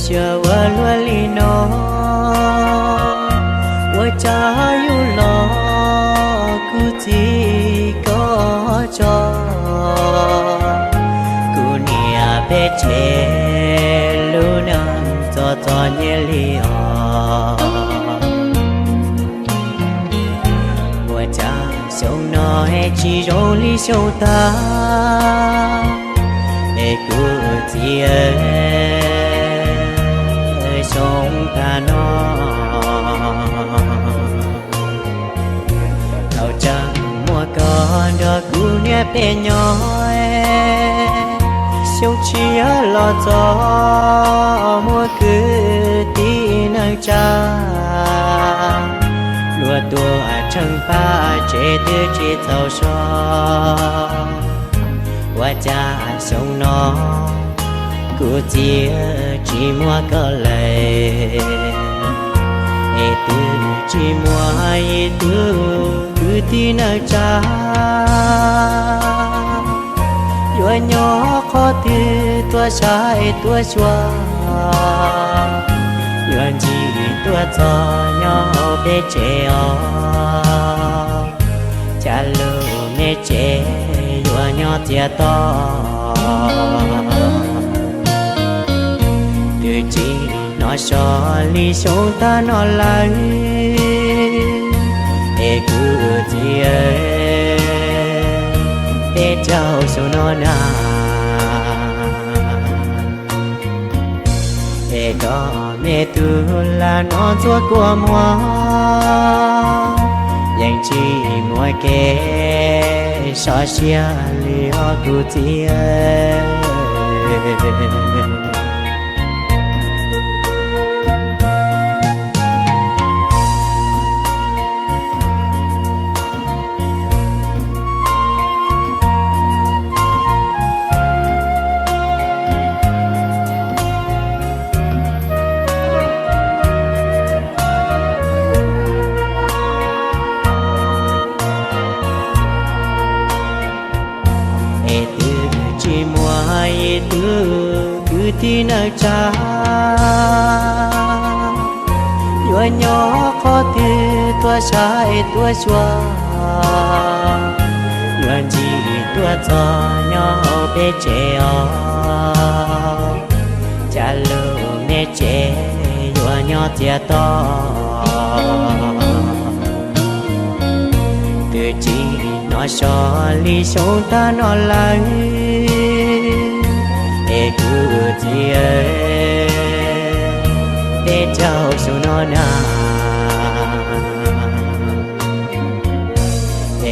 Xyov ua luaj li no, ua cas yuav los kuv txiv koj tso. Kuv niam peb tsev lub neej txom txom nyem li os. Ua cas xyoo no es tsis zoo li xyoo tag, es kuv txiv xyoo tag no. Thaum tseem muaj koj nrog kuv niam peb nyob, xyoo tshiab los txog muaj kwv tij neej tsa, luag tuaj tsheej pab tsev twb tsis txaus so. Ua cas xyoo no kuv txiv tsis muaj koj lawm, es twb tsis muaj ib tug kwv tij neej tsa yuav nyob qhov twg tuaj saib tuaj xyuas, yuav ncig tuaj txog nyob hauv peb tsev os. Cas lub me tsev yuav nyob txias to, twb tsis hnov so li xyoo tag no lawm, es kuv txiv peb caug xyoo no na. Es koj me tub lam no ntxuav kua muag, yeej tsis muaj kev sov siab li os kuv txiv. Es twb tsis muaj ib tug kwv tij neej tsa yuav nyob qhov twg tuaj saib tuaj xyuas, yuav ncig tuaj txog nyob hauv peb tsev os. Cas lub me tsev yuav nyob txias to, twb tsis hnov so li xyoo tag no lawm, es kuv txiv peb caug xyoo no na.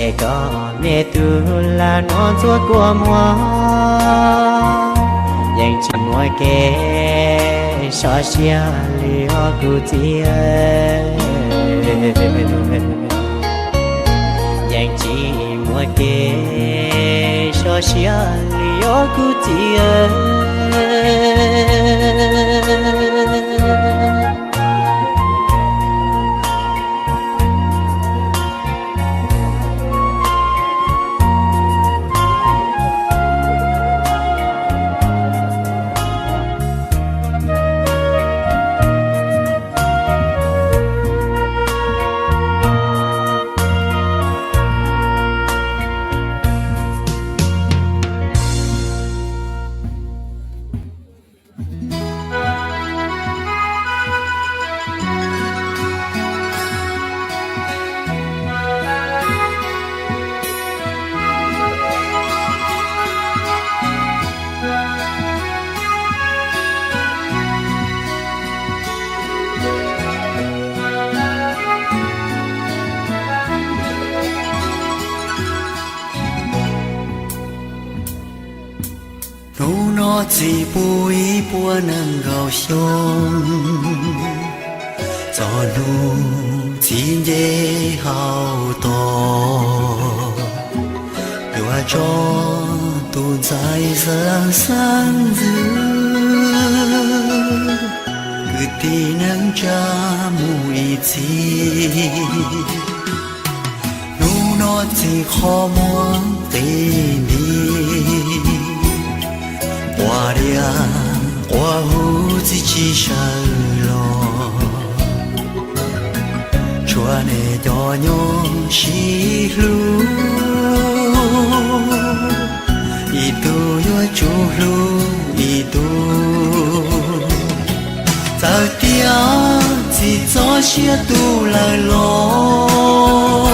Es koj me tub lam no ntxuav kua muag, yeej tsis muaj kev sov siab li os kuv txiv. Yeej tsis muaj kev sov siab li os kuv txiv. Hnub no txij pub ib puas nees nkaum xyoo, txog hnub txij nce hauv tos, yuav tso tus ntxhais xeeb xeeb ntxwv, kwv tij neej tsa mus ib txhis. Hnub no txij qhov muag qis nti, quas diav Quas huv txiv tsis sawv los, tshuav nej cov nyob sib hlub, ib tug yuav tsum hlub ib tug. Txawm tias txiv txob siab tu lawm los,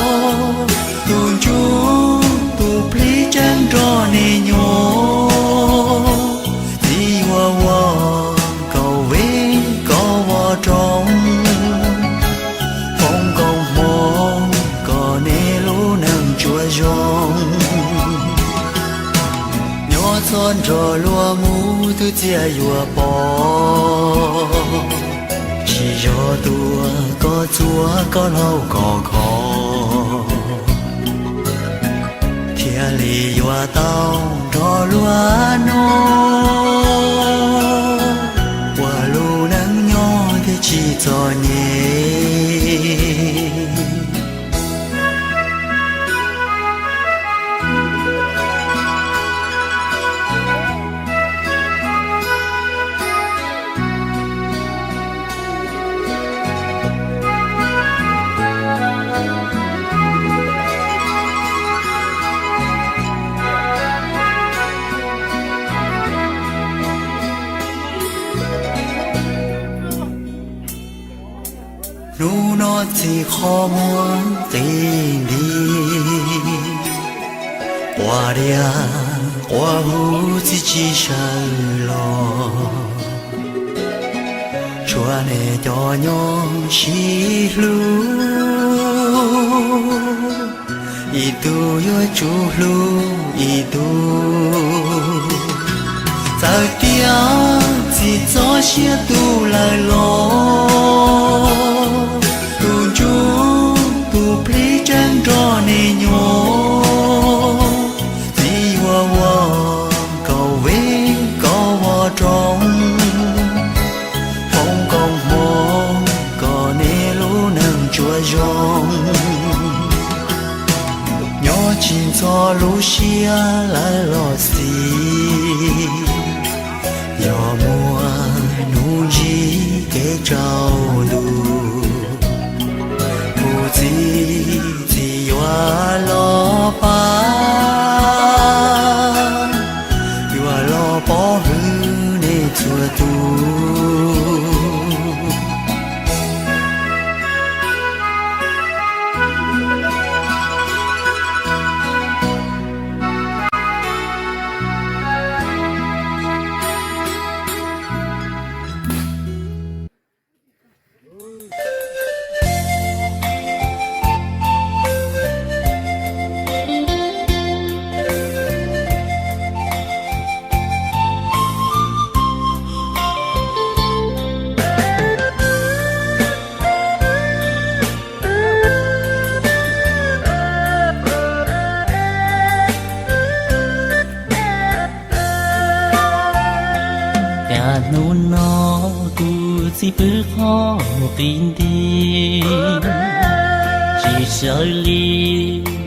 tus ntsuj tus plig tseem nrog nej nyob. Txiv yuav ua kaum vej kaum voj roob, foom koob hmoov kom nej lub neej tsuas zoo. Nyob txog nrog luag mus twb txias yuav pom, tsis yog tuaj koj txhua koj laus koj kho, thiaj li yuav tau nrog luag nyob, ua lub neej nyob thiaj tsis txom nyem. Hnub no txij qhov muaj qi nti, quas diav quas huv txiv tsis sawv los, tshuav nej cov nyob sib hlub, ib tug yuav tsum hlub ib tug. Txawm tias txiv txob siab tu lawm los, tus ntsuj tus plig tseem nrog nej nyob. Txiv yuav ua kaum vej kaum voj roob, foom koob hmoov kom nej lub neej tsuas zoo. Nyob tsis ntxhov lub siab lawm los xij, yog muaj hnub ntsib kev tsaus ntuj, kuv txiv txiv yuav los pab, yuav los pov hwm nej txhua tus. Cas hnub no kuv txiv pw qhov muaj qi nti, tsis sawv li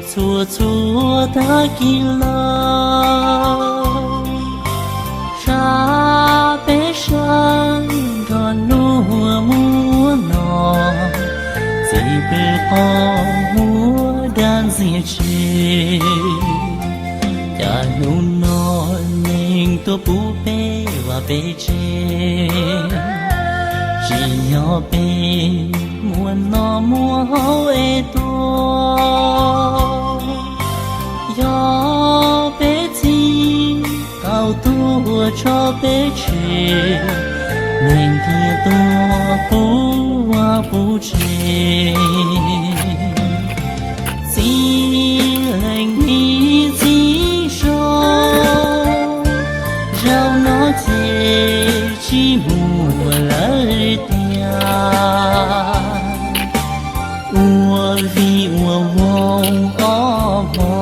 txhua txhua tag kis los. Sab peb sawv nrog luag mus ua no, txiv pw qhov muaj dab ntxiag tseg. Cas hnub no neeg tuaj pub peb vaj peb tsev, tsis yog peb muaj noj muaj haus es tuag, yog peb txiv tau tuag tso peb tseg, neeg thiaj tuag puv vaj puv tsev. Txiv leej niam txiv sau, zaum no ces tsis muaj lawm tiag. Ua vij ua voog ob hmo,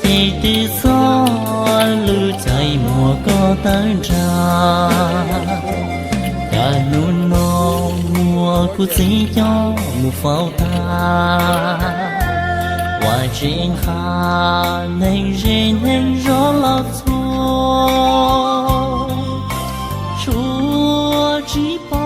ces twb txog lub caij muaj koj tawm nrag. Cas hnub no muaj kuv txiv coj mus faus tag, ua tsev nqa neeg ze neeg zos los txhua. Tsis